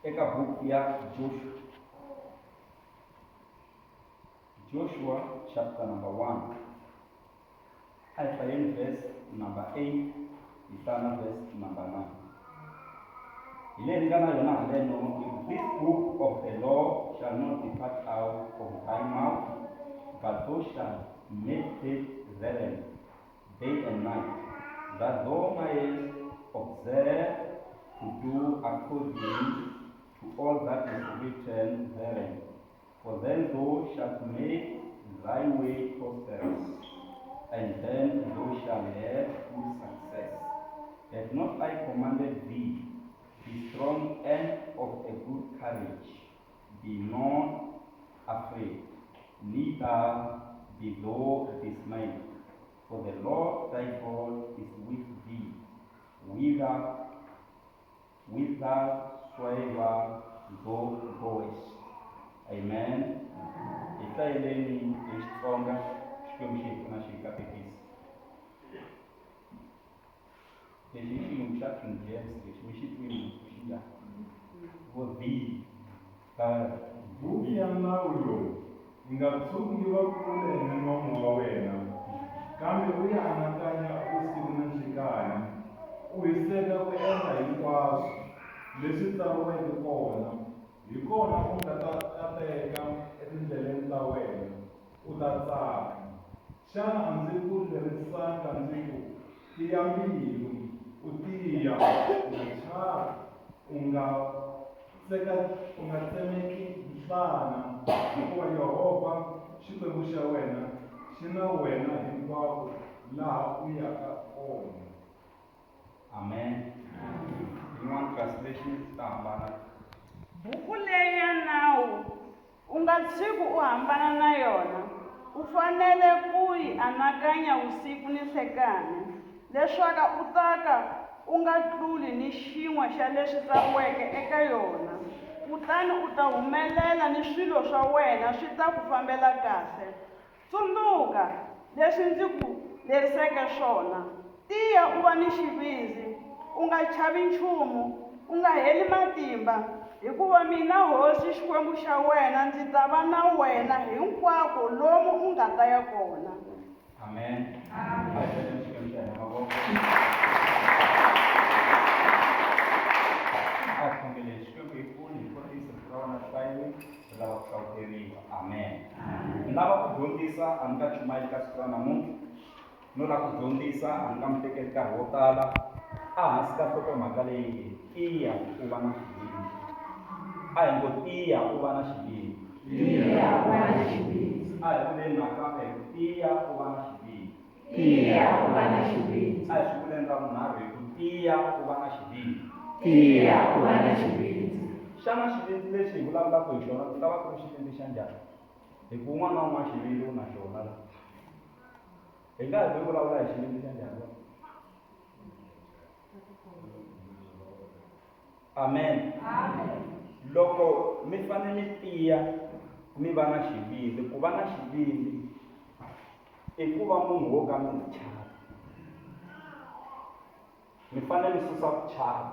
Eka buku ya Joshua. Joshua chapter number 1. A hi hlayeni verse number 8 hi hlaya na verse number 9. Hi leyi ni nga na yona haleno yi ku, This book of the law shall not depart out of thy mouth, but thou shalt meditate therein day and night, that thou mayest observe to do according to all that is written therein. For then thou shalt make thy way prosperous, and then thou shalt have good success. Have not I commanded thee? Be strong and of a good courage. Be not afraid, neither be thou dismayed. For the Lord thy God is with thee, whither whithersoever thou goest. Amen. Hi hlayeleni hi Xitsonga, Xikwembu xi hi pfuna xi hi katekisa. Lexi i xilungu xa King James lexi mi xi twini xi njhani? Vo thee. Buku ya nawu lowu yi nga tshuki yi va kule ni nomu wa wena, kambe u yi anakanya vusiku na nhlikanhi, u hiseka ku endla hinkwaswo leswi tsariweke kona, hi kona u nga ta kateka etindleleni ta wena, u ta tsaka. Xana a ndzi ku lerisanga ndzi ku, Tiya mbilu, u tiya, u nga chavi, u nga tseka, u nga tsemeki nhlana, hikuva Yehovha Xikwembu xa wena xi na wena hinkwako laha u yaka kona. Amen. Yin'wana translation ta hambana. Buku leyi ya nawu U nga tshuki u hambana na yona, u fanele ku yi anakanya vusiku ni nhlekanhi, leswaku u ta ka u nga tluli ni xin'we xa leswi tsariweke eka yona, kutani u ta humelela ni swilo swa wena swi ta ku fambela kahle. Tsundzuka leswi ndzi ku leriseke swona. Tiya u va ni xivindzi, u nga chavi nchumu, u nga heli matimba, hikuva mina hosi Xikwembu xa wena ndzi ta va na wena hinkwako lomu u nga ta ya kona. Amen. A hi beteni Xikwembu xa hina mavoko. A hi khongeleni. Xikwembu hi pfuni hi kotisa siku ra wena ri hlayiwe, ri lava ku hlawuteriwa. Amen. Ni lava ku dyondzisa a ni nga chumayeli ka siku ra namuntlha. No lava ku dyondzisa a ni nga mi tekeli nkarhi wo tala ehansi ka nhlokomhaka leyi nge tiya u va na xivindzi. A hi ngo tiya u va na xivindzi. Tiya u va na xivindzi. A hi vuleni nakambe hi ku tiya u va na xivindzi. Tiya u va na xivindzi. A hi swi vuleni ra vunharhu hi ku tiya u va na xivindzi. Tiya u va na xivindzi. Xana xivindzi lexi hi vulavulaka hi xona ku ta va ku ri xivindzi xa njhani? Hi ku un'wana na un'wana xivindzi u na xona la. Hi nga hi vulavula hi xivindzi xa njhani? Amen. Loko mi fanele mi tiya mi va na xivindzi, ku va na xivindzi i ku va munhu wo ka mi nga chavi. Mi fanele mi susa ku chava.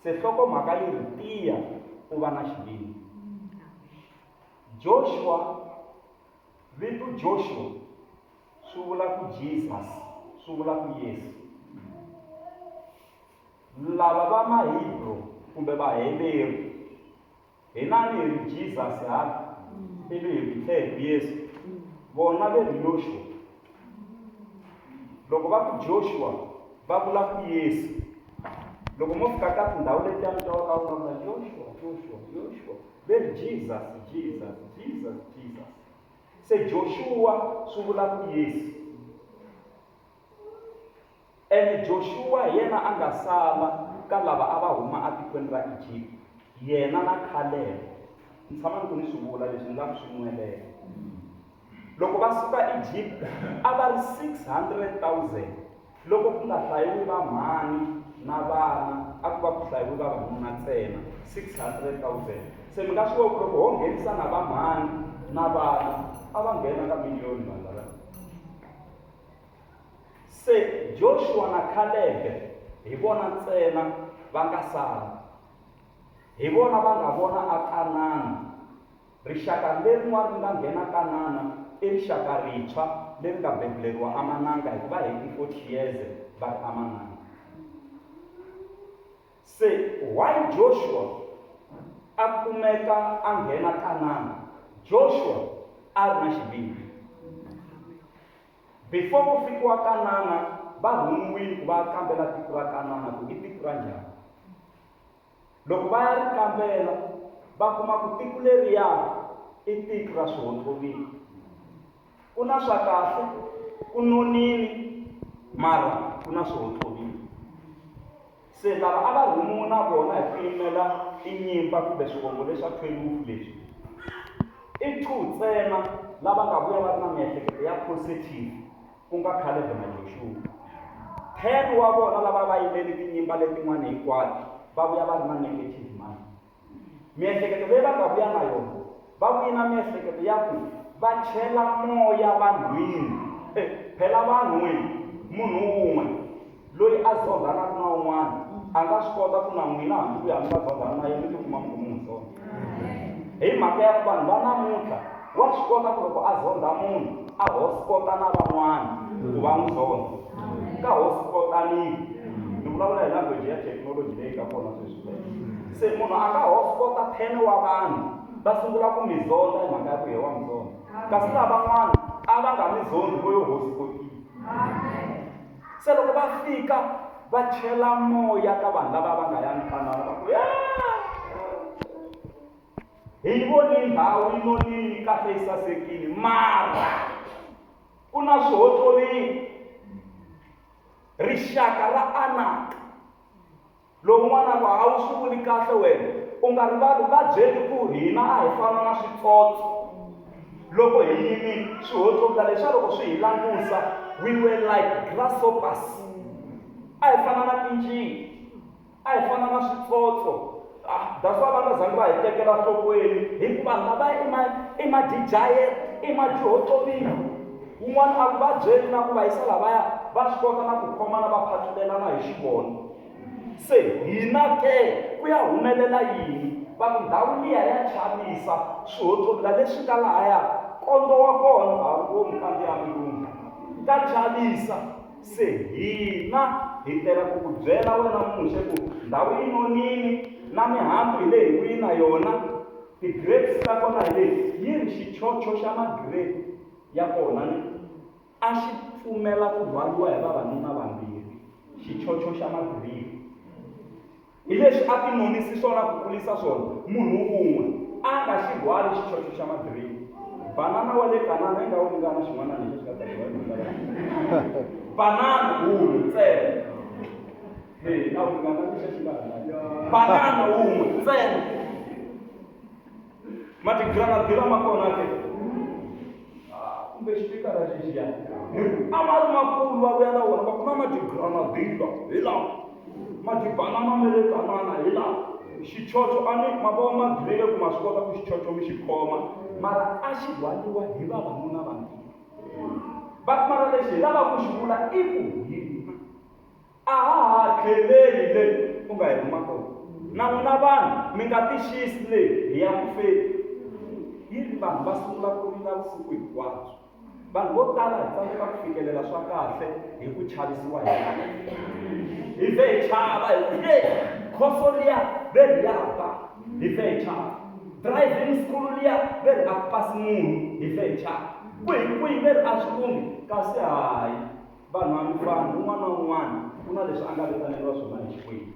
Se nhlokomhaka yi ri tiya u va na xivindzi. Joshua, vito Joshua swi vula ku Jesus, swi vula ku Yesu. Lava va Mahebrew kumbe Vaheveru hina ni hi ri Jesus hala ivi hi ku tlhe hi ku Yesu. Vona ve ri Yoshua. Loko va ku Joshua va vula ku Yesu. Loko mo fika ka tindhawu letiya mi twa va ka va vulavula Joshua, Joshua, Joshua, ve ri Jesus, Jesus, Jesus, Jesus. Se Joshua swi vula ku Yesu. Ene Joshua hi yena a nga sala ka lava a va huma atikweni ra Egipta, yena na Caleb. Ni tshama ni ku ni swi vula leswi, ni lava ku swi nwelela. Loko va suka Egipta a va ri 600,000 loko ku nga hlayiwi vamhani na vana, a ku va ku hlayiwi vavanuna ntsena, 600,000. Se mi nga swi vona ku loko ho nghenisa na vamhani na vana, a va nghena ka miliyoni vanhu lava. Se Joshua na Caleb hi vona ntsena va nga sala. Hi vona va nga vona a Kanana. Rixaka lerin'wana ri nga nghena Kanana i rixaka rintshwa leri nga bebuleriwa amananga hi ku va heti 40 years va ri amananga. Se why Joshua a kumeka a nghena Kanana? Joshua a ri na xivindzi. Before ku fikiwa Kanana va rhumiwile ku va kambela tiko ra Kanana ku i tiko ra njhani. Loko va ya ri kambela, va kuma ku tiko leriya i tiko ra swihontlovila. Ku na swa kahle, ku nonile, mara ku na swihontlovila. Se lava a va rhumiwe na vona hi ku yimela tinyimba kumbe swivongo leswa 12 leswi, i two ntsena lava nga vuya va ri na miehleketo ya positive. Ku nga Kalebe na Yoxuwa. 10 wa vona lava va yimele tinyimba letin'wana hinkwato va vuya va ri na negative mind. Miehleketo leyi va nga vuya na yona, va vuye na miehleketo ya ku va chela moya vanhwini. Eh, phela vanhu n'we, munhu wun'we loyi a zondhanaka na un'wana a nga swi kota ku na n'wina hambi ku ya mi nga zondhana na yena mi tikuma mi ku mi n'wi zondha. Hi mhaka ya ku vanhu va namuntlha wa swi kota ku loko a zondha munhu a hosikota na van'wana ku va n'wi zondha. Ka hosikotaniwa. Ni vulavula hi language ya thekinoloji leyi nga kona sweswi. Se munhu a nga hosikota 10 wa vanhu va sungula ku mi zondha hi mhaka ya ku ye wa mi zondha. Kasi lavan'wana a va nga mi zondhi vo yo hosikotiwa. Se loko va fika va chela moya ka vanhu lava va nga yangi Kanana va ku ya hi yi vonile ndhawu yi nonile yi kahle yi sasekile mara ku na swihotlolini rixaka ra Anaka. Lowun'wana a ku, A wu swi vuli kahle wena. U nga rivali, va byeli ku hina a hi fana na switsotso loko hi yimile. Swihontlovila leswiya loko swi hi langusa, we were like grasshoppers. A hi fana na tincila. A hi fana na switsotso. Ah, that's why va nga zangi va hi tekela nhlokweni, hikuva vanhu lavaya i ma i ma-giant, i ma-dihotomile. Wun'wana a ku va byeli na ku va yisa lavaya va swi kota na ku khomana va phatlulelana hi xivona. Se hina ke, ku ya humelela yini? Va ku ndhawu liya ya chavisa, swihontlovila leswi nga lahaya, kondo wa kona a wu vomi kambe ya milungu. Ka chavisa. Se hina hi tela ku ku byela wena Muxe ku ndhawu yi nonile, na mihandzu hi leyi hi vuyi na yona, ti-grapes ta kona hi leti, yi ri xichocho xa ma-grape ya kona ni. A xi pfumela ku rhwariwa hi vavanuna vambirhi, xichocho xa madiriva. Hi leswi a ti nonisi swona ku kulisa swona, munhu un'we a nga xi rhwali xichocho xa madiriva. Banana wa le Kanana yi nga wu ringana xin'wana lexi xi nga ta dyiwa hi munhu la Banana wun'we ntsena. He, a wu ringana lexi xi nga Banana wun'we ntsena. Matigranadila ma kona ke? Ah, kumbe xipikara lexiya hi ku a ma ri makulu va vuya na wona va ku na matigranadila hi lawa matibanana ma le Kanana hi lawa xichocho a ni ma vona madlile ku ma swi kota ku xichocho mi xi khoma mara a xi rhwaliwa hi vavanuna vambirhi va ku mara lexi hi lavaka ku xi vula i ku hina A ha ha tlheleli le u nga hi rhuma kona. Na n'wina vanhu mi nga tixisi le hi ya ku feni. Yi ri vanhu va sungula ku rila vusiku hinkwabyo. Vanhu vo tala hi tsandzeka ku fikelela swa kahle hi ku chavisiwa hi vanhu. Hi vhe hi chava hi ku he khoso liya ve ri ya ba hi vhe hi chava. Driving school liya ve ri a ku pasi munhu hi vhe hi chava. Kwihi kwihi ve ri a swi lunghi kasi hayi. Vanhu a mi fani, un'wana na un'wana ku na leswi a nga vitaneriwa swona hi Xikwembu.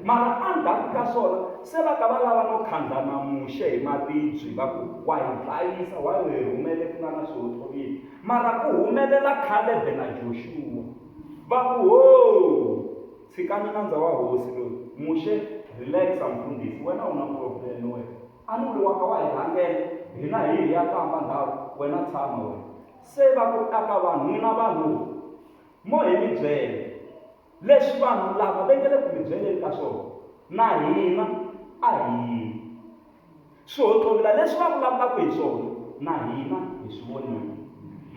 Mara endzhaku ka swona se va ka va lava no khandlana Muxe hi maribye va ku wa hi dlayisa, wa hi rhumele ku nga na swihontlovila. Mara ku humelela Kalebe na Joxuwa va ku hoo, tshikani nandza wa hosi loyi. Muxe, relaxa mfundhisi, wena u na problem wena. A ni vuli wa ka wa hi rhangela, hina hi hi ya kamba ndhawu, wena tshama wena. Se va ku aka vanhu, N'wina vanhu, mo hi mi byela leswi vanhu lava va nge le ku mi byeleni ka swona, na hina a hi yimi. Swihontlovila leswi va vulavulaka hi swona, na hina hi swi vonile.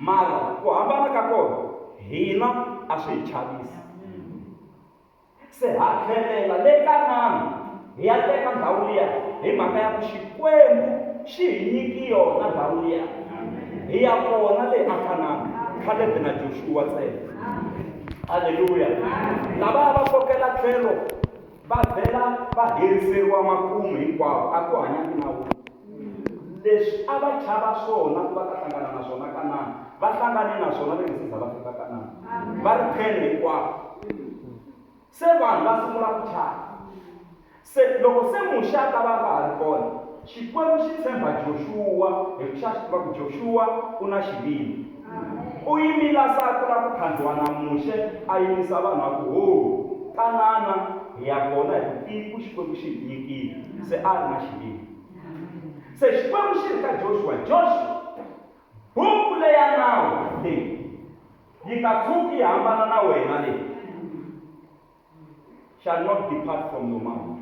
Mara ku hambana ka kona, hina a swi hi chavisi. Se ha tlhelela le Kanana. Hi ya teka ndhawu liya hi mhaka ya ku Xikwembu xi hi nyiki yona ndhawu liya. Hi ya kona le aKanana, Caleb na Joshua ntsena. Haleluya. Lava va kokela tlhelo va vhela va heriseriwa makumu hinkwavo, a ku hanyangi na wun'we. Leswi a va chava swona ku va ta hlangana na swona Kanana, va hlangane na swona va nge se za va fika Kanana. Va ri 10 hinkwavo. Se vanhu va sungula ku chava. Se loko se Muxe a ta va a nga ha ri kona, Xikwembu xi tshemba Joxuwa hi ku xa swi tiva ku Joxuwa u na xivindzi. U yimile a sa ku lava ku khandziwa na Muxe, a yimisa vanhu a ku, Ho, Kanana hi ya kona hi ku tiko Xikwembu xi hi nyikile. Se a ri na xivindzi. Se Xikwembu xi ri ka Joxuwa, Joxuwa, buku leya nawu leyi yi nga tshuki yi hambana na wena leyi shall not depart from your mouth.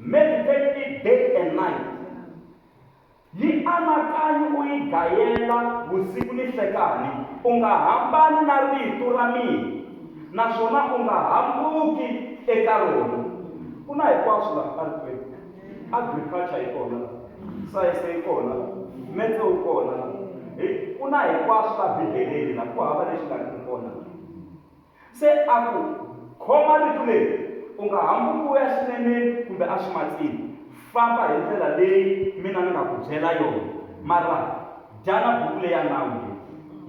Meditate it day and night. Yi anakanyi u yi gayela vusiku ni nhlekani, u nga hambani na rito ra mina, naswona u nga hambuki eka rona. Ku na hinkwaswo laha aritweni. Agriculture yi kona la, sayense yi kona la, metse wu kona la, ku na hinkwaswo la Bibeleni la, ku hava lexi nga riki kona la. Se a ku, Khoma rito leri, u nga hambuki u ya xineneni kumbe eximatsini, famba hi ndlela leyi mina ni nga ku byela yona. Mara dyana buku leyi ya nawu leyi,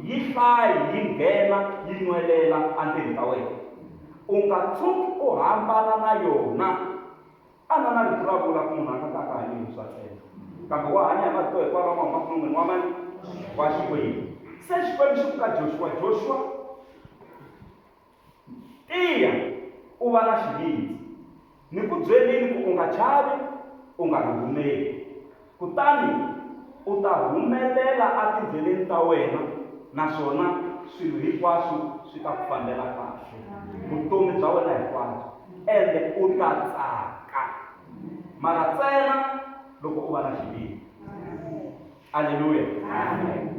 yi hlayi yi nghena yi nwelela endzeni ka wena. U nga tshuki u hambana na yona. Ana na rito ra vula ku munhu a nga ka a nga hanyi hi vuswa ntsena, kambe wa hanya hi marito hinkwawo lama humaka non'wini wa mani? Wa Xikwembu. Se Xikwembu xi ku ka Joxuwa, Joxuwa, tiya u va na xivindzi. Ni ku byelini ku u nga chavi, u nga rhurhumeli. Kutani u ta humelela etindleleni ta wena naswona swilo hinkwaswo swi ta ku fambela kahle vutomi bya wena hinkwabyo, ende u ta tsaka. Mara ntsena loko u va na xivindzi. Aleluya!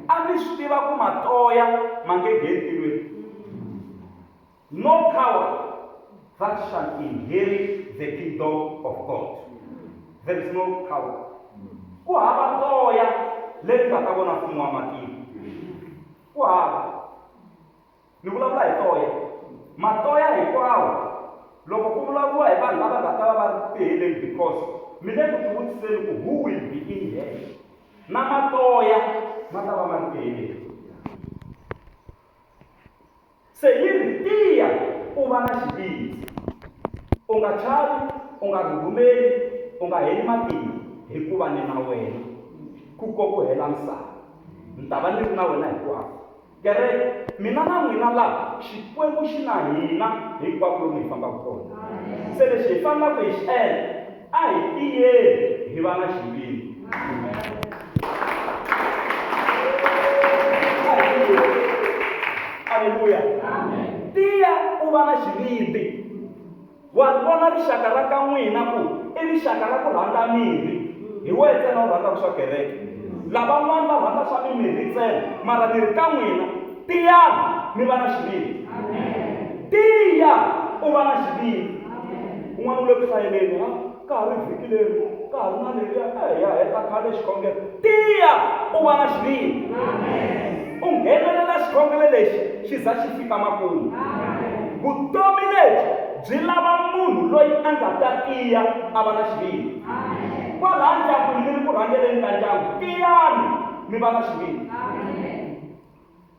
A mi swi tiva ku matoya ma nge ngheni tilweni. No coward that shall inherit the kingdom of God. There is no coward. Ku hava toya leri nga ta vona mfumo wa matilo. Ku hava. Ni vulavula hi toya. Matoya hinkwawo loko ku vulavuriwa hi vanhu lava nga ta va va ri tiheleni because mi le ku tivutiseni ku who will be in hell. Na matoya ma ta va ma ri tiheleni. Se yi ri, Tiya u va na xivindzi. U nga chavi, u nga rhurhumeli, u nga heli matimba, hikuva ni na wena ku ko ku hela misava. Ni ta va ni ri na wena hinkwako. Kereke, mina na n'wina laha, Xikwembu xi na hina hinkwako lomu hi fambaka kona. Se lexi hi fanelaka hi xi endla, a hi tiyeni hi va na xivindzi. Aleluya. Tiya u va na xivindzi. Wa vona rixaka ra ka n'wina ku i rixaka ra ku rhandza mirhi. Hi wehe ntsena u rhandzaka swa kereke. Lavan'wana va rhandza swa mimirhi ntsena, mara ni ri ka n'wina, tiyani mi va na xivindzi. Tiya u va na xivindzi. Un'wana u le ku hlayeleni, ha ka ha ri vhiki leri, ka ha ri na leriya, e ya heta khale xikhongelo. Tiya u va na xivindzi. U nghenelela xikhongelo lexi xi za xi fika makumu. Vutomi lebyi byi lava munhu loyi a nga ta tiya a va na xivindzi. Kwalaha ndyangwini mi ri ku rhangeleni ka ndyangu, tiyani mi va na xivindzi.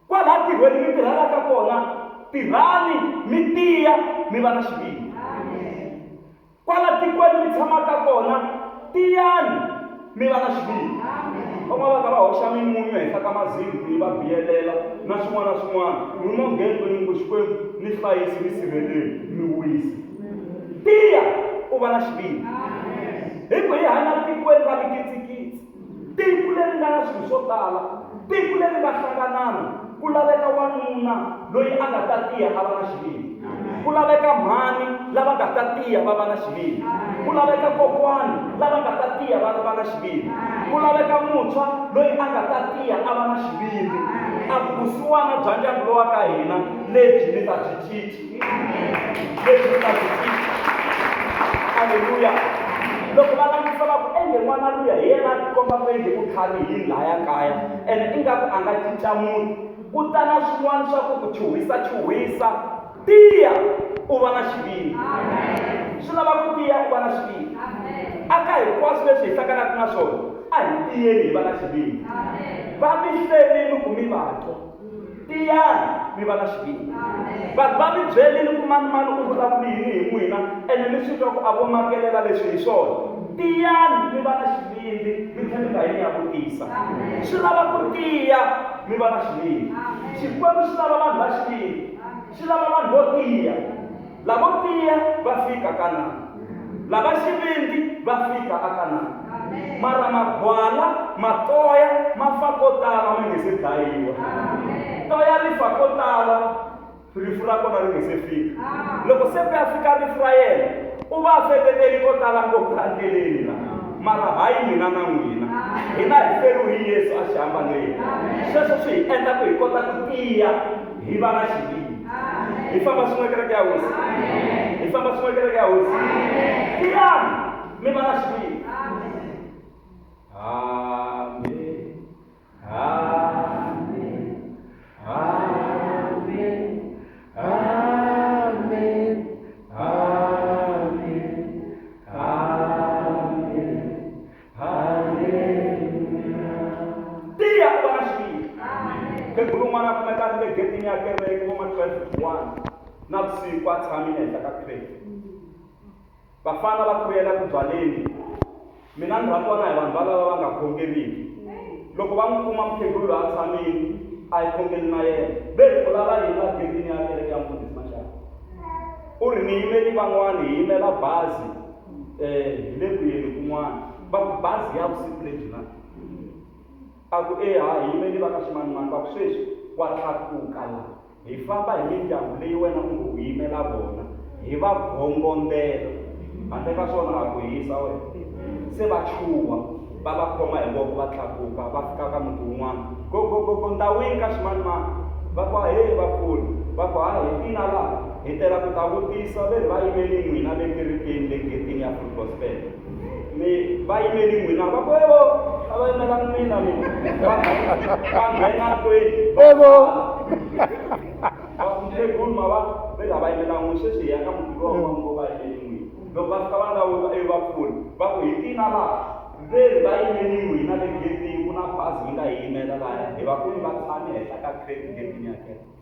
Kwalaha ntirhweni mi tirhelaka kona, tirhani mi tiya mi va na xivindzi. Kwala tikweni mi tshamaka kona, tiyani mi va na xivindzi. Van'wana va ta va hoxa mimunyu henhla ka mazimbi yi va biyelela na swin'wana na swin'wana. N'wina mo nghena ndlwini mi ku, Xikwembu, ni hlayisi, ni sirheleli, ni wisi. Tiya u va na xivindzi. Hi ku hi hanya tikweni ra mikitsikitsi, tiko leri nga na swilo swo tala, tiko leri nga hlanganana, ku laveka wanuna loyi a nga ta tiya a va na xivindzi. Ku laveka mhani lava nga ta tiya va va na xivindzi. Ku laveka kokwani lava nga ta tiya va va na xivindzi. Ku laveka muntshwa loyi a nga ta tiya a va na xivindzi. A ku vusiwana bya ndyangu lowa ka hina lebyi ni ta byi cinca. Lebyi ni ta byi cinca. Aleluya. Loko va langutisa va ku enge n'wana luya hi yena a tikomba ku enge u tlharihini lahaya kaya ene ingaku a nga cinca munhu. Ku ta na swin'wana swa ku ku chuhisa chuhisa. Tiya u va na xivindzi. Swi lava ku tiya u va na xivindzi. Aka hinkwaswo leswi hi hlanganaka na swona, a hi tiyeni hi va na xivindzi. Va mi hlelini ku mi va twa. Tiyani mi va na xivindzi. Vanhu va mi byelini ku mani mani u vulavuli yini hi n'wina ene mi swi twa ku a vo makelela leswi hi swona. Tiyani mi va na xivindzi mi tlhela mi nga yi mi ya vutisa. Swi lava ku tiya mi va na xivindzi. Xikwembu xi lava vanhu va xivindzi. Xi lava vanhu vo tiya. Lavo tiya va fika Kanana. Lava xivindzi va fika aKanana. Mara magwala, matoya ma fa ko tala ma nge se dlayiwa. Toya ri fa ko tala rifu ra kona ri nge se fika. Loko se ku ya fika rifu ra yena, u va a feteteli ko tala ngopfu la ndleleni la. Mara hayi mina na n'wina. Hina hi feriwe hi Yesu axihambanweni. Sweswo swi hi endla ku hi kota ku tiya hi va na xivindzi. Hi famba swin'we kereke ya Hosi. Hi famba swin'we kereke ya Hosi. Tiyani mi va na xivindzi. Amen. Amen. Amen. Amen. Amen. Amen. Haleluya. Tiya u va na xivindzi. Mukhegula un'wana a kumeka a ri le getini ya kereke vo ma 12 to 1 navusiku a tshamile ehenhla ka crate. Vafana va ku vuyela ku byaleni. Mina ni rhandziwa na hi vanhu valava va nga khongeriki. Loko va n'wi kuma mukhegulu loyi a tshamile, a yi khongeli na yena. Ve ri u lava yini la getini ya kereke ya mufundhisi Mashaya? U ri ni yimeli van'wana hi yimela bazi hi le ku yeni kun'wana. Va ku bazi ya vusiku lebyi na? A ku e ha hi yimeli va ka ximanimani. Va ku sweswi wa tlakuka la. Hi famba hi mindyangu leyi wena u ngo u yimela vona, hi va gongondela. Handle ka swona ha ku hisa wena. Se va chuha, va va khoma hi voko va tlakuka, va fika ka muti wun'wana. Go, go, go, go, ndhawini ka ximanimani. Va ku, ahee, va pfula. Va ku, ha, hi tina laha, hi tela ku ta vutisa ve ri va yimeli n'wina le kerekeni le getini ya Full Gospel. Mi va yimeli n'wina? Va ku, evo, a va yimelangi mina mina. Va va nghena kwihi? Evo. Va ku, mukhegulu ma va ve lava yimela n'wina, sweswi hi ya ka muti luwa wa ngo va yimeli n'wina. Loko va fika va ndawuka ivi va pfula, va ku hi tina laha, ve ri va yimeli n'wina le getini, ku na bazi mi nga hi yimela lahaya, hi va kumi va tshame henhla ka crate getini ya kereke.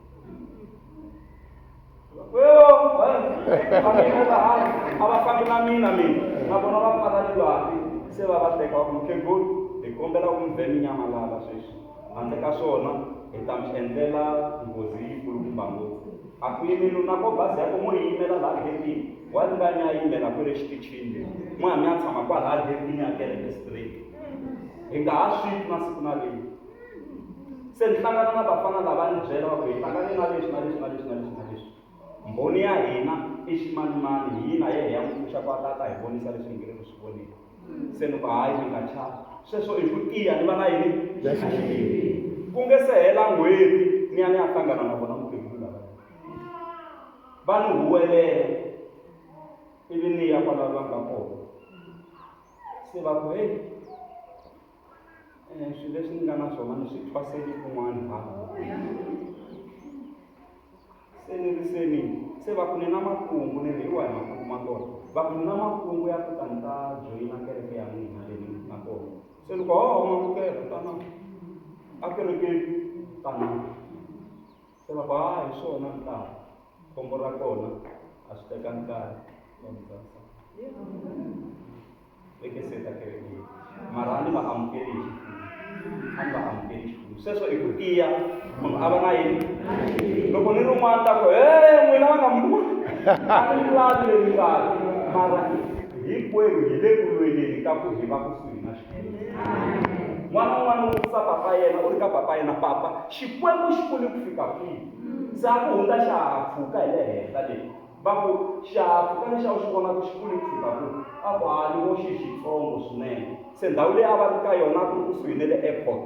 A va fambi na mina mina na vona va pfala livati se va va teka va ku mukhegulu hi kombela ku mi vhe mi nyamalala sweswi handle ka swona hi ta mi endlela nghozi yikulukumba ngopfu a ku yimeli na ko bazi ya ko mo yi yimela laha getini wa ni nga ni ya yimela kwele xitichini le mo ya mi ya tshama kwalaha getini ya kereke straight hi nga ha swi twi na siku na rin'we. Se ni hlangana na vafana lava ni byela va ku hi hlangane na leswi na leswi na leswi na leswi na leswi. Mbhoni ya hina i ximanimani, hi yina ye hi ya n'wi pfuxa ku a ta ta hi vonisa leswi hi nge le ku swi voneni. Se ni ku hayi mi nga chavi. Sweswo i ku tiya ni va na yini? Na xivindzi. Ku nge se hela n'hweti ni ya ni ya hlangana na vona mukhegulu lava. Va ni huwelela ivi ni ya kwala va nga kona. Se va ku heyi Swilo leswi ni nga na swona ni swi thwaseli kun'wana hala. Se ni ri se ni se va ku ni na makungu ni ri hi wahi makungu ma kona? Va ku ni na makungu ya ku ta ni ta joyina kereke ya n'wina leyi ni nga kona. Se ni ku ho mamukela tana a kerekeni tana. Se va ku ha hi swona ni ta khombo ra kona a swi tekangi nkarhi va ni tsarisa. Veke se ta kerekeni mara a ni va amukeli hi xifuwo a ni va amukeli xifuwo sweswo i ku tiya munhu a va na yini loko ni ri un'wana ta ku he n'wina va nga munhu a ni lavi leri ngati mara hinkwerhu hi le ku lweleni ka ku hi va kusuhi na Xikwembu n'wana un'wana u vutisa papa yena u ri ka papa yena papa Xikwembu xi kule ku fika kwihi se a ku hundza xihahampfhuka hi le henhla leyi Va ku, Xihahampfhuka lexi a wu xi vonaka xi kule ku fika kwihi? A ku, Ha, ni vo xi xitsongo swinene. Se ndhawu leyi a va ri ka yona a ku ri kusuhi na le airport.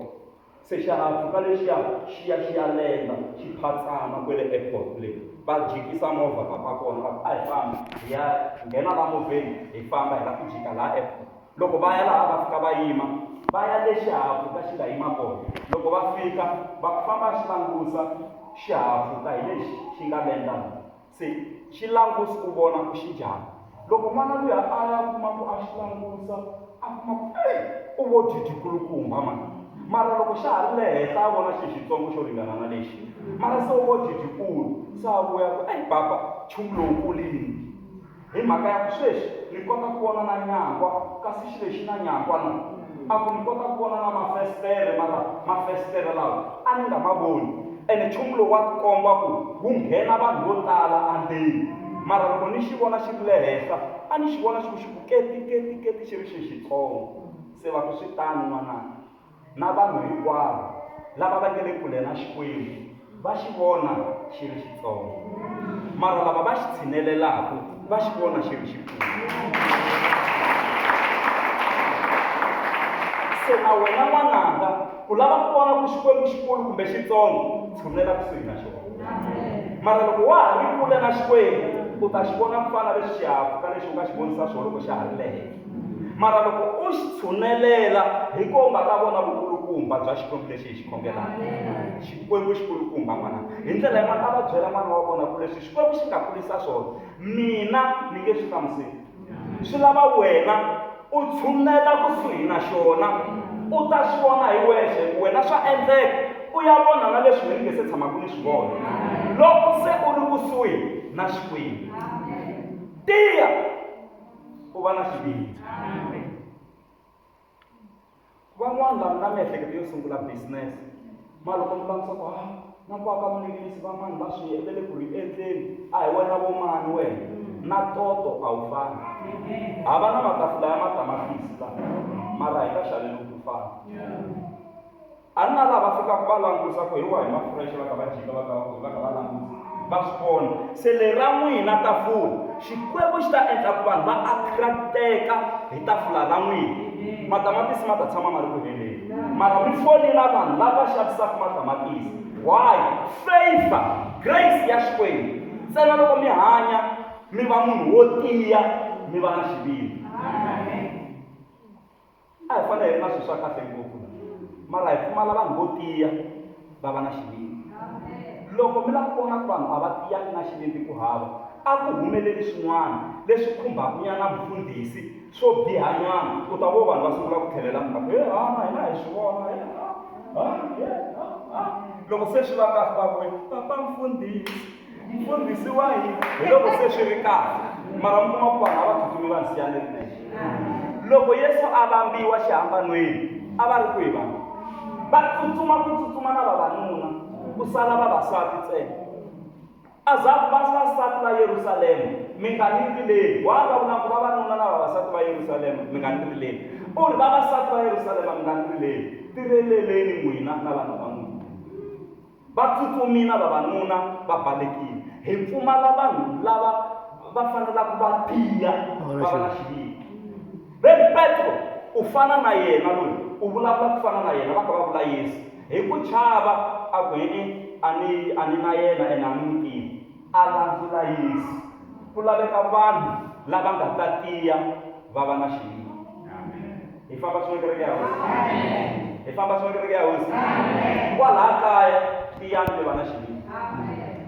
Se xihahampfhuka lexiya xi ya xi ya lenda xi phatsama kwele airport le, va jikisa movha papa kona va ku a hi fambi hi ya nghena la movheni hi famba hi la ku jika laha airport. Loko va ya laha va fika va yima va ya le xihahampfhuka xi nga yima kona. Loko va fika va ku famba xi langusa xihahampfhuka hi lexi xi nga lenda la. Se xi langusi u vona ku xi njhani. Loko n'wana luya a ya kuma ku a xi langusa a kuma ku eyi u vo dyi kulukumba mani. Mara loko xa ha ri le henhla a vona xi xitsongo xo ringana na lexi. Mara se u vo dyi dyikulu se a vuya ku eyi papa nchumu lowu kulini. Hi mhaka ya ku sweswi ni kota ku vona na nyangwa kasi xi lexi na nyangwa na. A ku ni kota ku vona na mafestere mara mafestere lawa a ni nga ma voni. Ene nchumu lowu wa tikomba ku wu nghena vanhu vo tala andzeni. Mara loko ni xi vona xi ri le henhla a ni xi vona xi ku xi ku keti keti keti xi ri xi xitsongo. Se va ku swi tano n'wananga. Na vanhu hinkwavo lava va nge le kule na Xikwembu va xi vona xi ri xitsongo, mara lava va xi tshinelelaka va xi vona xi ri xikulu. Se na wena n'wananga, u lava ku vona ku Xikwembu xikulu kumbe xitsongo, tshunela kusuhi na xona. Mara loko wa ha ri kule na Xikwembu, u ta xi vona ku fana na lexi xihahampfhuka lexi u nga xi vonisa swona loko xa ha ri le henhla. Mara loko u xi tshunelela, hi ko u nga ta vona vukulukumba bya Xikwembu lexi hi xi khongelaka. Xikwembu xikulukumba n'wana. Hi ndlela yin'wana a va byela n'wana wa vona ku leswi Xikwembu xi nga kulisa swona, mina ni nge swi hlamuseli. Swi lava wena u tshunela kusuhi na xona, u ta swi vona hi wexe ku wena swa endleka u ya vona na leswi ni nge se tshamaka ni swi vona. Loko se u ri kusuhi na Xikwembu, tiya u va na xivindzi. Van'wana lava na miehleketo yo sungula business ma loko mi langusa ku ha na ku aka maninginisi va mani va swi va le ku ri endleni a hi wena vo mani wena na toto a wu fani ha va na matafula ya matamatisi la mara hi nga xaveli ku fana A ni na lava fikaka va langusa ku hi wahi ma fresh va kha va jika va kha va kha va langusa va swi vona se lera n'wina tafula xikwembu xi ta endla ku vanhu va attracteka hi tafula ra n'wina matamatisi ma ta tshama ma ri ku heleni mara mi fonela vanhu lava xavisaka matamatisi why favor grace ya xikwembu ntsena loko mi hanya mi va munhu wo tiya mi va na xivindzi A hi fanele hi ri na swilo swa kahle ngopfu la, mara hi pfumala vanhu vo tiya va va na xivindzi. Loko mi lava ku vona ku vanhu a va tiyangi na xivindzi ku hava, a ku humeleli swin'wana leswi khumbaka nyana mufundhisi swo biha nyana, u ta vo vanhu va sungula ku tlhelela ndzhaku, he ha na hina hi swi vona, he ha, ha, he ha, ha. Loko se swi va kahle va ku, papa mufundhisi. Mufundhisi wa hina hi loko se swi ri kahle mara mi kuma ku vanhu a va tsutsumi va nsiya ni ri nexe loko yesu a vambiwa xihambanweni a va ri kwihi vanhu va tsutsuma ku tsutsuma na vavanuna ku sala vavasati ntsena a za vavasati va yerusalema mi nga ni rileli wa vulavula ku vavanuna na vavasati va yerusalema mi nga ni rileli u ri vavasati va yerusalema mi nga ni rileli tireleleni n'wina na vana va n'wina Va tsutsumile vavanuna va balekile. Hi pfumala vanhu lava va fanelaka va tiya va va na xivindzi. Ve ri Petro u fana na yena loyi, u vulavula ku fana na yena, va kha va vula Yesu. Hi ku chava a ku e-e a ni a ni na yena ene a ni n'wi tivi. A landzula Yesu. Ku laveka vanhu lava nga ta tiya va va na xivindzi. Hi famba swin'we kereke ya Hosi. Hi famba swin'we kereke ya Hosi. Kwalaha kaya tiyani mi va na xivindzi.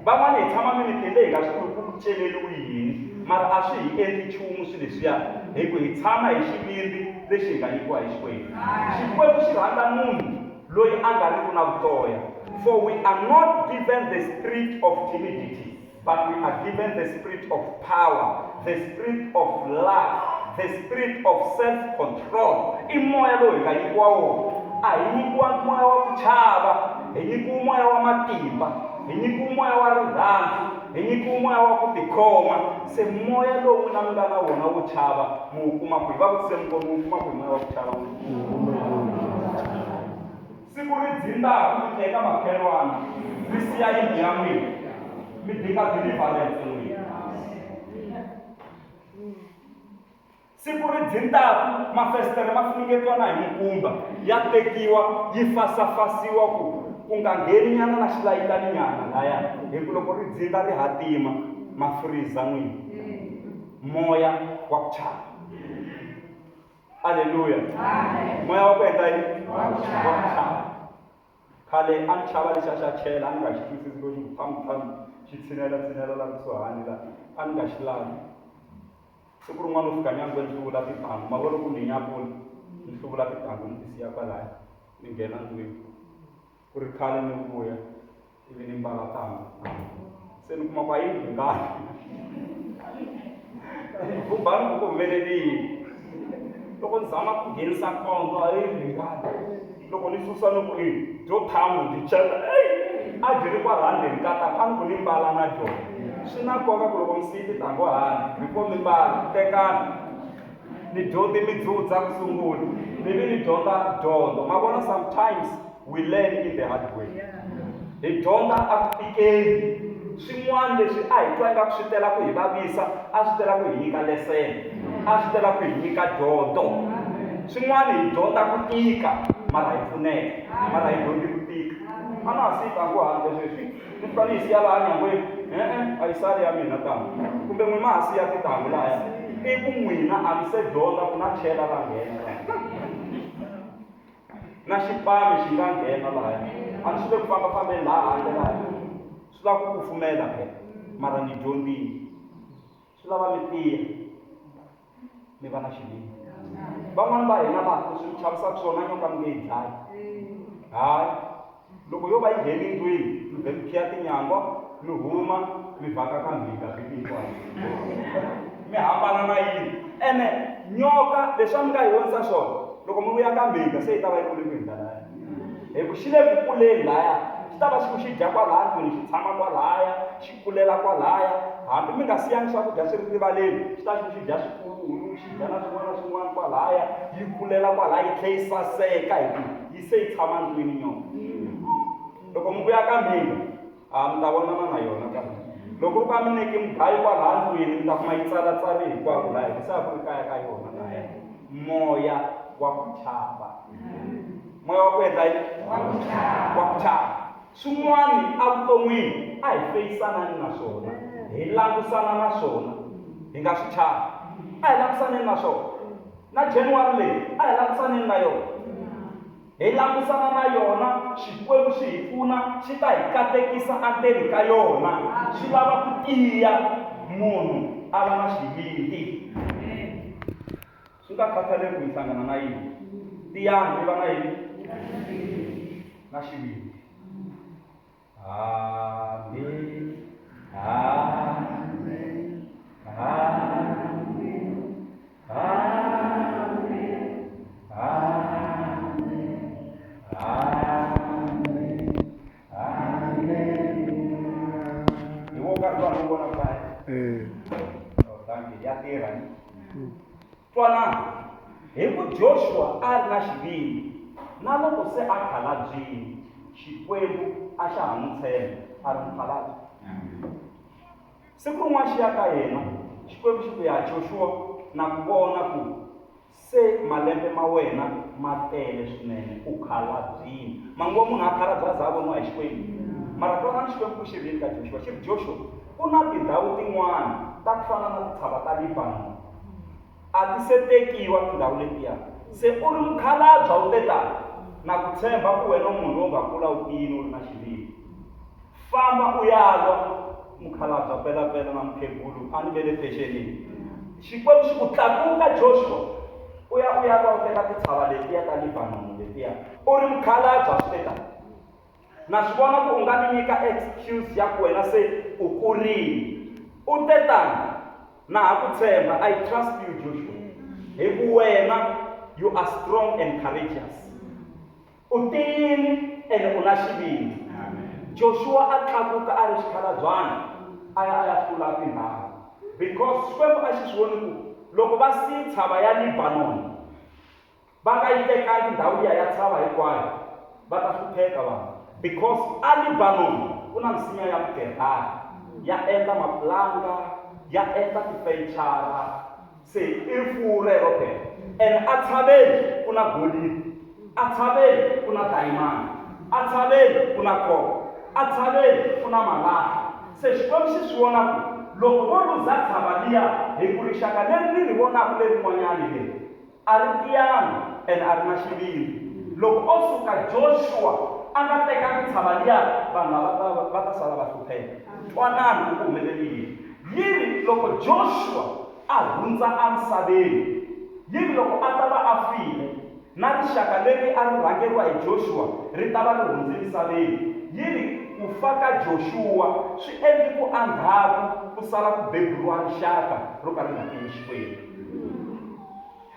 Van'wana hi tshama mimitini leyi hi nga swi tivi ku ku celeriwi yini, mara a swi hi endli nchumu swilo leswiya hi ku hi tshama hi xivindzi lexi hi nga nyikiwa hi Xikwembu. Xikwembu xi rhandza munhu loyi a nga riki na vutoya. For we are not given the spirit of timidity, but we are given the spirit of power, the spirit of love, the spirit of self-control. I moya lowu hi nga nyikiwa wona. A hi nyikiwa moya wa ku chava, hi nyikiwa moya wa matimba, hi nyikiwa moya wa rirhandzu, hi nyikiwa moya wa ku tikhoma. Se moya lowu n'wina mi nga na wona wo chava mi wu kuma kwihi? Va vutise mukoni, mi wu kuma kwihi moya wa ku chava n'wina? Siku ri dzindaka mi teka makhelwani mi siya yindlu ya n'wina mi dinga deliverance n'wina. Siku ri dzintaku, mafesitere ma funengetiwa na hi minkumba, ya tekiwa yi fasafasiwa ku ku nga ngheni nyana na xilayitani nyana laya, hi ku loko ri dzinda ri hatima, ma freezer n'wini. Moya wa ku chava. Aleluya. Moya wa ku endla yini? Wa ku chava. Khale a ni chava lexiya xa chela, a ni nga xi twisisi loko xi ku thamu thamu xi tshinela tshinela la kusuhani la, a ni nga xi lavi. Siku rin'wana u fika nyangweni ni hluvula tintangu, ma vona ku ni nyapula, ni hluvula tintangu ni ti siya kwalaya, ni nghena ndlwini. Ku ri khale ni vuya ivi ni mbala tangu. Se ni kuma ku a yi rhungani. Vhumbani ku ku humelele yini? Loko ni zama ku nghenisa kondlo a yi ringani. Loko ni susa ni ku i byo thamu byi chela eyi a byi ri kwala ndzeni ka tanga a ni ku ni mbala na byona. Swi na nkoka ku loko mi siye tintangu handle before mi mbala tekani ni dyondze midzudza ku sungula ni vi ni dyondza dyondzo. Ma vona sometimes we learn in the hard way. Hi dyondza a ku tikeni. Swin'wana leswi a hi twa ingaku swi tela ku hi vavisa a swi tela ku hi nyika lesson, a swi tela ku hi nyika dyondzo. Swin'wana hi dyondza ku tika mara hi pfuneka, mara hi dyondzi ku tika. A na ha siyi ntangu handle sweswi, ni fika ni yi siya laha nyangweni, e-e a yi sali ya mina ntangu. Kumbe n'wina ma ha siya tintangu lahaya, i ku n'wina a mi se dyondza ku na chela ra nghena laha. Na xipano xi nga nghena lahaya. A ni swi le ku fambafambeni laha handle laha. Swi lava ku kufumela phela, mara ni dyondzile. Swi lava mi tiya, mi va na xivindzi. Van'wani va hina laha leswi mi chavisaka swona nyoka mi nge yi dlayi. Hayi, loko yo va yi nghene ndlwini, mi vhe mi khiya tinyangwa, mi huma, mi vhaka ka mhika vhiki hinkwayo. Mi hambana na yini? Ene nyoka leswi a mi nga yi vonisa swona, loko mi vuya ka mhika se yi ta va yi kule ku hundza laya. Hi ku xi le ku kuleni laya, xi ta va xi ku xi dya kwalaya ndlwini, xi tshama kwalaya, xi kulela kwalaya. Hambi mi nga siyangi swakudya swi ri rivaleni, xi ta xi ku xi dya swikululu, xi dya na swin'wana na swin'wana kwalaya, yi kulela kwalaya yi tlhe yi saseka hi ku yi se yi tshama ndlwini nyoka. Loko mi vuya ka mhika, a mi ta vonana na yona ka mhika. Loko ri ku a mi nyiki mugayo kwalaya ndlwini, mi ta kuma yi tsalatsale hinkwako laya, hi ku se a ku ri kaya ka yona laya. Moya wa ku chava. Moya wa ku endla yini? Wa ku chava. Swin'wana evuton'wini a hi feyisanani na swona, hi langusana na swona, hi nga swi chavi. A hi langusaneni na swona. Na January leyi a hi langusaneni na yona. Hi langusana na yona, Xikwembu xi hi pfuna, xi ta hi katekisa endzeni ka yona. Swi lava ku tiya, munhu a va na xivindzi. Swi nga khathaleki ku mi hlangana na yini, tiyani mi va na yini? Na xivindzi. Hambi, hambi, hambi, hambi, hambi, hambi, haleluya. Hi wo karhi lowu a ni wu vona kaya? Oh, thank you. Ya tirha ni? Twanani, hi ku Joshua a ri na xivindzi, na loko se a khalabyile, Xikwembu a xa ha n'wi tshemba a ri mukhalabye. Siku rin'wana xi ya ka yena, Xikwembu xi ku, Ya Joshua, na ku vona ku se malembe ma wena ma tele swinene, u khalabyile. Ma ngo munhu a khalabya a za a voniwa hi Xikwembu. Mara twanani Xikwembu ku xi ri yini ka Joshua, xi ri, Joshua, ku na tindhawu tin'wana ta ku fana na tintshava ta Lebanon. A ti se tekiwa tindhawu letiya. Se u ri mukhalabya u te tani, na ku tshemba ku wena u munhu lowu nga kula u tiyile u ri na xivindzi. Famba u ya lwa. Mukhalabya pelapela na mukhegulu a ni ve le fexenini. Xikwembu xi ku, Tlakuka, Joshua, u ya u ya lwa u teka tintshava letiya ta Lebanon letiya. U ri mukhalabya swi te tani. Na swi vona ku u nga ni nyika excuse ya ku wena se u kurile. U te tani, Na ha ku tshemba, I trust you Joshua, hi ku wena you are strong and courageous. U tiyile ene u na xivindzi. Joshua a tlakuka a ri xikhalabyana a ya a ya hlula tindhawu because Xikwembu a xi swi voni ku loko va siye ntshava ya Lebanon Va nga yi tekangi ndhawu liya ya tshava hinkwayo, va ta hlupheka vanhu because a Lebanon ku na misinya ya mukedari, ya endla mapulanga, ya endla tifenichara. Se i rifuwo rero phela. And a tshaveni ku na golidi, a tshaveni ku na dayimani, a tshaveni ku na koko, a tshaveni ku na malahla. Se Xikwembu xi swi vona ku loko vo luza tshava liya, hi ku rixaka leri ni ri vonaka lerin'wanyani leri a ri tiyanga and a ri na xivindzi. Loko o suka Joshua a nga tekangi tshava liya, vanhu lava va va ta sala va hlupheka. Twanani ku ku humelele yini. Yi ri loko Joshua a hundza emisaveni, yi ri loko a ta va a file, na rixaka leri a ri rhangeriwa hi Joshua ri ta va ri hundze emisaveni. Yi ri ku fa ka Joshua swi endle ku endzhaku ku sala ku beburiwa rixaka ro ka ri nga tivi Xikwembu.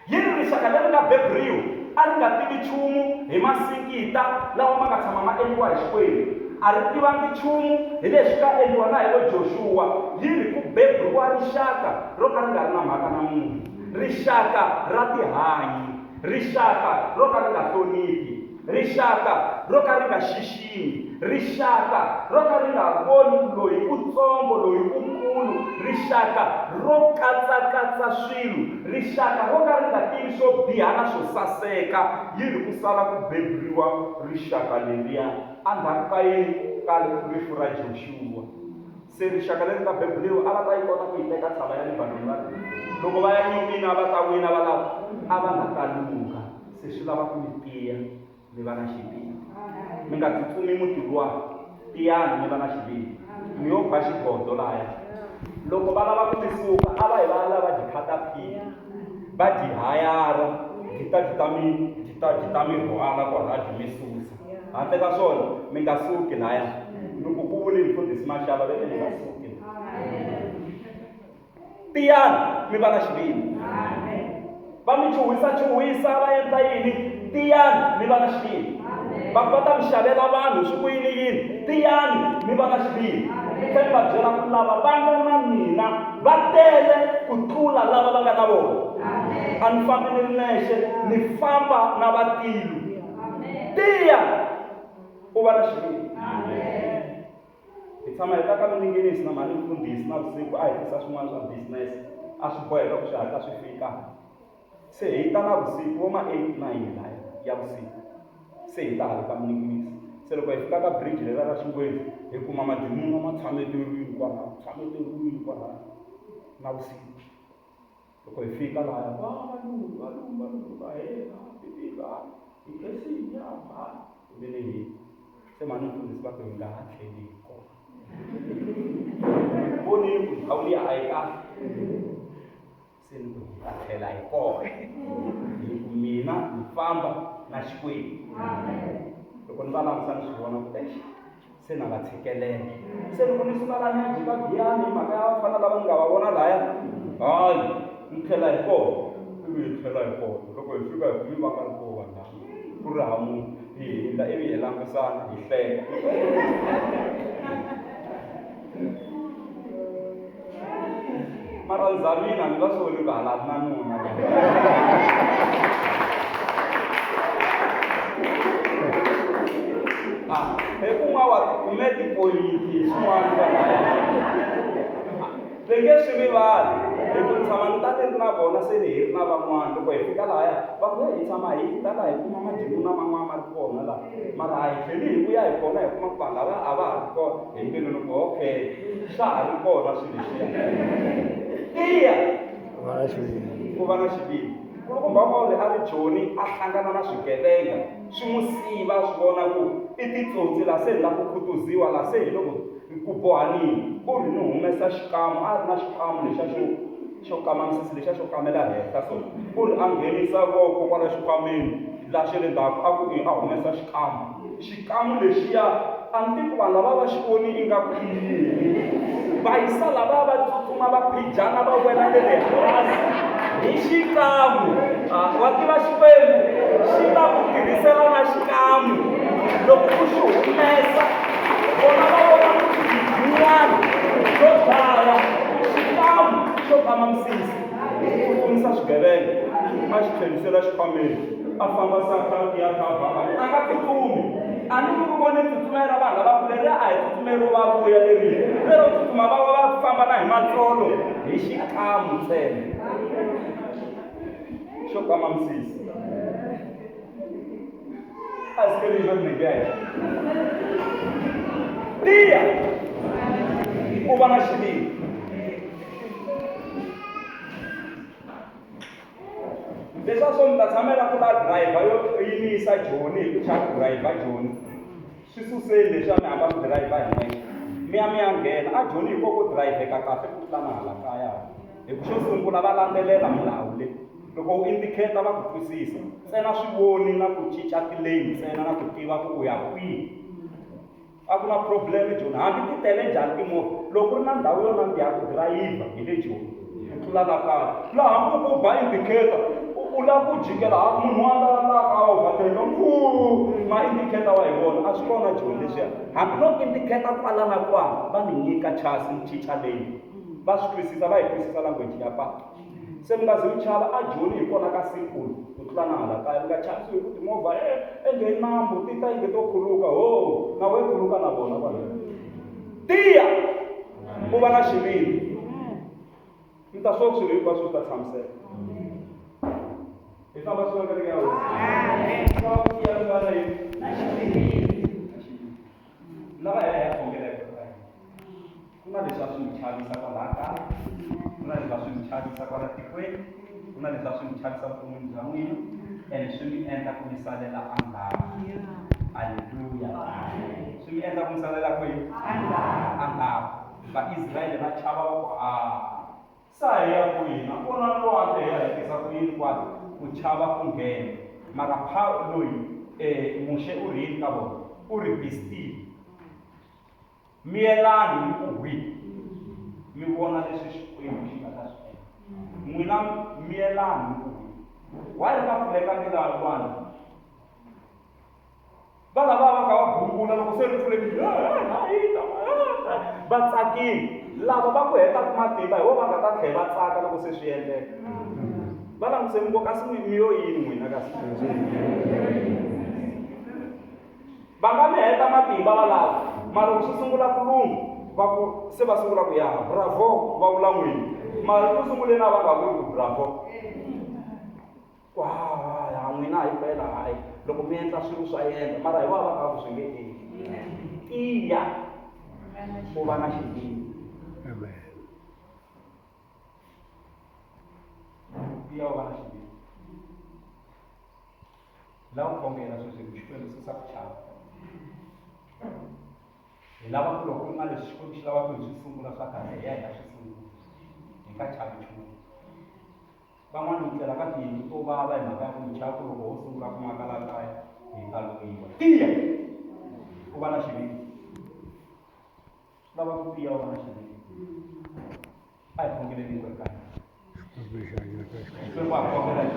Yi ri rixaka leri nga beburiwa a ri nga tivi nchumu hi masingita lawa ma nga tshama ma endliwa hi Xikwembu. A ri tivangi nchumu hi leswi nga endliwa na hi vo Joshua. Yi ri ku beburiwa rixaka ro ka ri nga ri na mhaka na munhu, rixaka ra tihanyi, rixaka ro ka ri nga hloniphi, rixaka ro ka ri nga xiximi, rixaka ro ka ri nga voni ku loyi u tsongo loyi u kulu, rixaka ro katsakatsa swilo, rixaka ro ka ri nga tivi swo biha na swo saseka. Yi ri ku sala ku beburiwa rixaka leriya endzhaku ka yini? Ka rifu ra Joshua. Se rixaka leri nga beburiwa a va ta yi kota ku yi teka ntshava ya Lebanoni va ri loko va ya nyimpini a va ta wina va lava a va nga ta lungha. Se swi lava ku mi tiya mi va na xivindzi. Mi nga tsutsumi muti luwa, tiyani mi va na xivindzi. Mi yo ba xigodo laya. Loko va lava ku mi suka a va yi va ya lava dikhatapila va dyi hayara dyi ta dyi ta mi dyi ta dyi ta mi rhwala kwalaya dyi mi susa. Handle ka swona mi nga suki laya. Ni ku ku vuli mfundhisi Mashava ve mi nga suki. Tiyani mi va na xivindzi. Va mi chuhisa chuhisa va endla yini? Tiyani mi va na xivindzi. Va ku va ta mi xavela vanhu swi ku yini yini? Tiyani mi va na xivindzi. Mi tlhela mi va byela ku lava va nga na mina va tele ku tlula lava va nga na vona. A ni fambi ni ri nexe, ni famba na vatilo. Tiya u va na xivindzi. Hi tshama hi ta ka mininginisi na mhani mfundhisi na vusiku a hi tisa swin'wana swa business a swi boheka ku swi hatla swi fika. Se hi ta na vusiku vo ma 8 9 laya ya vusiku. Se hi ta hala ka mininginisi. Se loko hi fika ka bridge leriya ra Xingwezi hi kuma madimoni ma tshameteriwile kwalaya, tshameteriwile kwalaya na vusiku. Loko hi fika lahaya, va valungu, valungu, valungu, va hela, pipila, hi khensile, ya mhani. Ivi ni hi se mhani mfundhisi va ku hi nga ha tlheli hi kona. Vonile ku ndhawu liya a yi kahle. Se ni ku hi ta tlhela hi kona. Hi ku mina ni famba na Xikwembu. Loko ni va langusa ni swi vona ku eish se na va tshikelela. Se loko ni suka laha ni ya jika Giyani hi mhaka ya vafana lava ni nga va vona lahaya, hayi ni tlhela hi kona. Ivi hi tlhela hi kona. Loko hi fika hi kumi va nga ri kona vanhu lava, ku ri hava munhu. Hi hundza ivi hi langusana hi hleka. Mara ndzamina ni va soli ku hala na nuna. Ah, hi kun'wa wa kume tipoyinti hi swin'wana va nge swi rivali hi ku tshama ni ta ni ri na vona se ni hi ri na van'wana loko hi fika lahaya va ku hi tshama hi ta laha hi kuma madimona man'wana ma ri kona laha mara a hi tlheli hi vuya hi kona hi kuma ku vanhu lava a va ha ri kona hi mbilu ni ku okay swa ha ri kona swilo leswiya tiya ku va na xivindzi kulukumba wa ri a ri joni a hlangana na swigevenga swi n'wi siva swi vona ku i titsotsi la se hi la ku khutuziwa la se hi loko ku bohanini u ri ni humesa xikamu a ri na xikamu lexa xo xo kama misisi lexa xo kamela henhla so u ri a nghenisa voko kwala xikhwameni la xa le ndzhaku a ku i a humesa xikamu xikamu lexiya a ni tivi ku vanhu lava va xi voni ingaku i yini vayisa lava va tsutsuma va phijana va wela le le hansi hi xikamu wa tiva Xikwembu xi ta ku tirhisela na xikamu loko u xi humesa vona va vona ku xigiginyana xo dlaya xikamu xo kama misisi xi tsutsumisa swigevenga a xi tlherisela xikhwameni a famba sa ya kha a nga tsutsumi a ni ku vone tsutsumela vanhu lava leriya a hi tsutsumeli va vuya leriya lero tsutsuma va va famba na hi matsolo hi xikamu ntsena. Xo kama misisi. A swi keli xo nigela. Tiya u va na xivindzi. Leswiya swo mi ta tshamela ku la driver yo yimisa Joni hi ku chava ku driver Joni. Swi suseni leswiya mi hamba mi driver hi nexe. Mi ya mi ya nghena a Joni hi ko ku driveka kahle ku tlula na hala kaya. Hi ku xo sungula va landzelela milawu leyi. Loko u indicate va ku twisisa. Ntsena swivoni na ku cinca ti-lane ntsena na ku tiva ku u ya kwihi. A ku na problem Joni hambi ti tele njhani timovha loko ku ri na ndhawu yo nandziha ku dirayivha hi le Joni ku tlula la kaya. Laha hambi u ku ba indicator u lava ku jikela ha munhu wa la la ka overtake nguu ma indicator wa hi vona a swi kona Joni leswiya hambi no indicator kwala na kwala va ni nyika chance ni cinca lane va swi twisisa va yi twisisa language ya patu. Se mi nga zi mi chava a Joni hi kona ka simple ku tlula na hala kaya mi nga chavisiwi hi ku timovha e ende i nambu ti ta inge to khuluka ho na we khuluka na vona kwala tiya u va na xivindzi mi ta swo swilo hinkwaswo swi ta tshamiseka hi famba swin'we kereke ya hosi tiya mi va na yini na xivindzi lava hi ya hi ya khongeleka Ku na leswi a swi mi chavisa kwalaha kaya, ku na leswi a swi mi chavisa kwala tikweni, ku na leswi a swi mi chavisa vuton'wini bya n'wina, ene swi mi endla ku mi salela endzhaku. Aleluya! Swi mi endla ku mi salela kwihi? Endzhaku. Vaisrayele va chava va ku, a sa hi ya kwihi na kona lwandle hi ya hetisa ku yini kwala? Ku chava ku nghena. Mara loyi Muxe u ri yini ka vona? U ri, Be still. Miyelani mi ku hwi, mi vona leswi Xikwembu xi nga ta swi endla. N'wina miyelani mi ku hwi. Why ri nga pfulekangi laha lwandle? Va lava va kha va gungula loko se ri pfulekile, va tsakile. Lava va ku hetaka matimba hi vona va nga ta tlhela va tsaka loko se swi endleka. Va languse mi ngo kasi mi yo yini n'wina kasi? Va nga mi heta matimba valavo, mara loko swi sungula ku lungha, va ku se va sungula ku ya bravo va vula n'wina. Mara ku sunguleni a va nga vuli ku bravo. Ku ha ha n'wina himpela hayi loko mi endla swilo swa yena mara hi vona va nga ku swi nge endli. Tiya u va na xivindzi. Amen. Tiya u va na xivindzi. Hi lava ku khongela sweswi hi ku Xikwembu susa ku chava. Hi lava ku loko ku na leswi Xikwembu xi lavaka hi swi sungula swa kahle hi ya hi ya swi sungula. Hi nga chavi nchumu. Van'wana mi tlela ka tiyindlu to vava hi mhaka ya ku mi chava ku loko ho sungula ku maka la kaya hi ta loyiwa. Tiya u va na xivindzi. Swi lava ku tiya u va na xivindzi. A hi khongeleni hinkwerhu ka hina. Xikwembu xa hina ka Xikwembu. Xikwembu a khongela hi